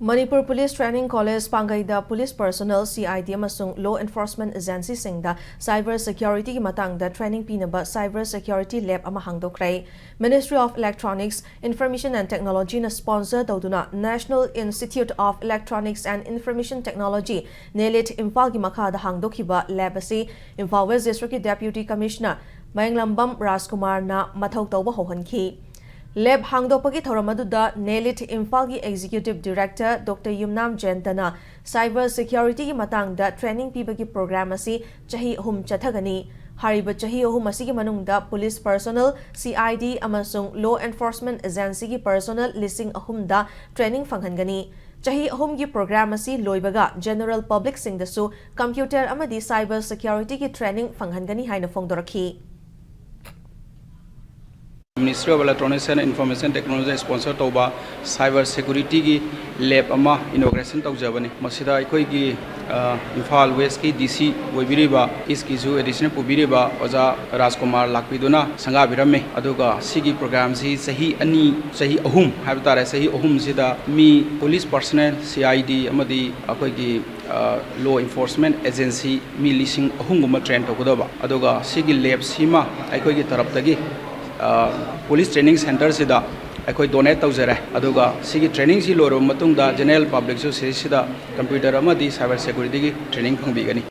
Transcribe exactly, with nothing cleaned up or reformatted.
Manipur police training college ꯄꯥꯡꯒꯩꯗ police personnel, C I ꯗꯤ ꯑꯃꯁꯨꯡ ꯂꯣ enforcement ꯑꯦꯖꯦꯟꯁꯤꯁꯤꯡꯗ cyber ꯁꯦꯀ꯭ꯌꯨꯔꯤꯇꯤꯒꯤ ꯃꯇꯥꯡꯗ ꯇ꯭ꯔꯦꯅꯤꯡ ꯄꯤꯅꯕ ꯁꯥꯏꯕꯔ ꯁꯦꯀ꯭ꯌꯨꯔꯤꯇꯤ ꯂꯦꯕ ꯑꯃ ꯍꯥꯡꯗꯣꯛꯈ꯭ꯔꯦ꯫ Ministry of Electronics, Information and Technologyꯅ ꯁ꯭ꯄꯣꯟꯁꯔ ꯇꯧꯗꯨꯅ National Institute of Electronics and Information Technology, NIELIT, ꯏꯝꯐꯥꯜꯒꯤ ꯃꯈꯥꯗ ꯍꯥꯡꯗꯣꯛꯈꯤꯕ ꯂꯦꯕ ꯑꯁꯤ ꯏꯝꯐꯥꯜ ꯋꯦꯁ ꯗꯤꯁꯇ꯭ꯔꯤꯛꯀꯤ ꯗꯦꯄ꯭ꯌꯨꯇꯤ ꯀꯃꯤꯁꯅꯔ ꯃꯌꯥꯡꯂꯝꯕꯝ ꯔꯥꯖꯀꯨꯃꯥꯔꯅ ꯃꯊꯧ ꯇꯧꯕ ꯍꯧꯍꯟꯈꯤ꯫ ꯂꯦꯕ ꯍꯥꯡꯗꯣꯛꯄꯒꯤ ꯊꯧꯔꯝ ꯑꯗꯨꯗ ꯅꯦꯂꯤꯠ ꯏꯝꯐꯥꯜꯒꯤ ꯑꯦꯛꯖꯤꯀ꯭ꯌꯨꯇꯤꯚ ꯗꯤꯔꯦꯛꯇꯔ ꯗꯣꯛꯇꯔ ꯌꯨꯝꯅꯥꯝ ꯖꯌꯟꯇꯅ ꯁꯥꯏꯕꯔ ꯁꯦꯀ꯭ꯌꯨꯔꯤꯇꯤꯒꯤ ꯃꯇꯥꯡꯗ ꯇ꯭ꯔꯦꯅꯤꯡ ꯄꯤꯕꯒꯤ ꯄ꯭ꯔꯣꯒ꯭ꯔꯥꯝ ꯑꯁꯤ ꯆꯍꯤ ꯑꯍꯨꯝ ꯆꯠꯊꯒꯅꯤ꯫ ꯍꯥꯏꯔꯤꯕ ꯆꯍꯤ ꯑꯍꯨꯝ ꯑꯁꯤꯒꯤ ꯃꯅꯨꯡꯗ ꯄꯨꯂꯤꯁ ꯄꯔꯁꯣꯅꯦꯜ, ꯁꯤ ꯑꯥꯏ ꯗꯤ ꯑꯃꯁꯨꯡ ꯂꯣ ꯑꯦꯟꯐꯣꯔꯁꯃꯦꯟꯠ ꯑꯦꯖꯦꯟꯁꯤꯒꯤ ꯄꯔꯁꯣꯅꯦꯜ ꯂꯤꯁꯤꯡ ꯑꯍꯨꯝꯗ ꯇ꯭ꯔꯦꯅꯤꯡ ꯐꯪꯍꯟꯒꯅꯤ꯫ ꯆꯍꯤ ꯑꯍꯨꯝꯒꯤ ꯄ꯭ꯔꯣꯒ꯭ꯔꯥꯝ ꯑꯁꯤ ꯂꯣꯏꯕꯒ ꯖꯦꯅꯔꯦꯜ ꯄꯕ꯭ꯂꯤꯛꯁꯤꯡꯗꯁꯨ ꯀꯝꯄ꯭ꯌꯨꯇꯔ ꯑꯃꯗꯤ ꯁꯥꯏꯕꯔ ꯁꯦꯀ꯭ꯌꯨꯔꯤꯇꯤꯒꯤ ꯇ꯭ꯔꯦꯅꯤꯡ ꯐꯪꯍꯟꯒꯅꯤ ꯍꯥꯏꯅ ꯐꯣꯡꯗꯣꯔꯛꯈꯤ꯫ Ministry of Electronics and Information Technology sponsor ꯇꯧꯕ ꯁꯥꯏꯕꯔ ꯁꯦꯀ꯭ꯌꯨꯔꯤꯇꯤꯒꯤ ꯂꯦꯕ ꯑꯃ ꯏꯅꯣꯒ꯭ꯔꯦꯁꯟ ꯇꯧꯖꯕꯅꯤ꯫ ꯃꯁꯤꯗ ꯑꯩꯈꯣꯏꯒꯤ, ꯑ, ꯏꯝꯐꯥꯜ ꯋꯦꯁꯀꯤ ꯗꯤ ꯁꯤ ꯑꯣꯏꯕꯤꯔꯤꯕ, ꯏꯁꯀꯤꯁꯨ ꯑꯦꯗꯤꯁꯅꯦꯜ ꯄꯨꯕꯤꯔꯤꯕ ꯑꯣꯖꯥ ꯔꯥꯖꯀꯨꯃꯥꯔ ꯂꯥꯛꯄꯤꯗꯨꯅ ꯁꯪꯒꯥꯕꯤꯔꯝꯃꯤ꯫ ꯑꯗꯨꯒ ꯁꯤꯒꯤ ꯄ꯭ꯔꯣꯒ꯭ꯔꯥꯝꯁꯤ ꯆꯍꯤ ꯑꯅꯤ, ꯆꯍꯤ ꯑꯍꯨꯝ ꯍꯥꯏꯕ ꯇꯥꯔꯦ, ꯆꯍꯤ ꯑꯍꯨꯝꯁꯤꯗ ꯃꯤ ꯄꯨꯂꯤꯁ ꯄꯔꯁꯣꯅꯦꯜ, ꯁꯤ ꯑꯥꯏ ꯗꯤ ꯑꯃꯗꯤ ꯑꯩꯈꯣꯏꯒꯤ, ꯑ, ꯂꯣ ꯏꯟꯐꯣꯔꯁꯃꯦꯟꯠ ꯑꯦꯖꯦꯟꯁꯤ ꯃꯤ ꯂꯤꯁꯤꯡ ꯑꯍꯨꯝꯒꯨꯝꯕ ꯇ꯭ꯔꯦꯟ ꯇꯧꯒꯗꯕ꯫ ꯑꯗꯨꯒ ꯁꯤꯒꯤ ꯂꯦꯕꯁꯤꯃ ꯑꯩꯈꯣꯏꯒꯤ ꯇꯔꯞꯇꯒꯤ, ꯑ, ꯄꯨꯂꯤꯁ ꯇ꯭ꯔꯦꯅꯤꯡ ꯁꯦꯟꯇꯔꯁꯤꯗ ꯑꯩꯈꯣꯏ ꯗꯣꯅꯦꯠ ꯇꯧꯖꯔꯦ꯫ ꯑꯗꯨꯒ ꯁꯤꯒꯤ ꯇ꯭ꯔꯦꯅꯤꯡꯁꯤ ꯂꯣꯏꯔꯕ ꯃꯇꯨꯡꯗ ꯖꯦꯅꯔꯦꯜ ꯄꯕ꯭ꯂꯤꯛꯁꯨ ꯁꯤꯁꯤꯗ ꯀꯝꯄ꯭ꯌꯨꯇꯔ ꯑꯃꯗꯤ ꯁꯥꯏꯕꯔ ꯁꯦꯀ꯭ꯌꯨꯔꯤꯇꯤꯒꯤ ꯇ꯭ꯔꯦꯅꯤꯡ ꯐꯪꯕꯤꯒꯅꯤ꯫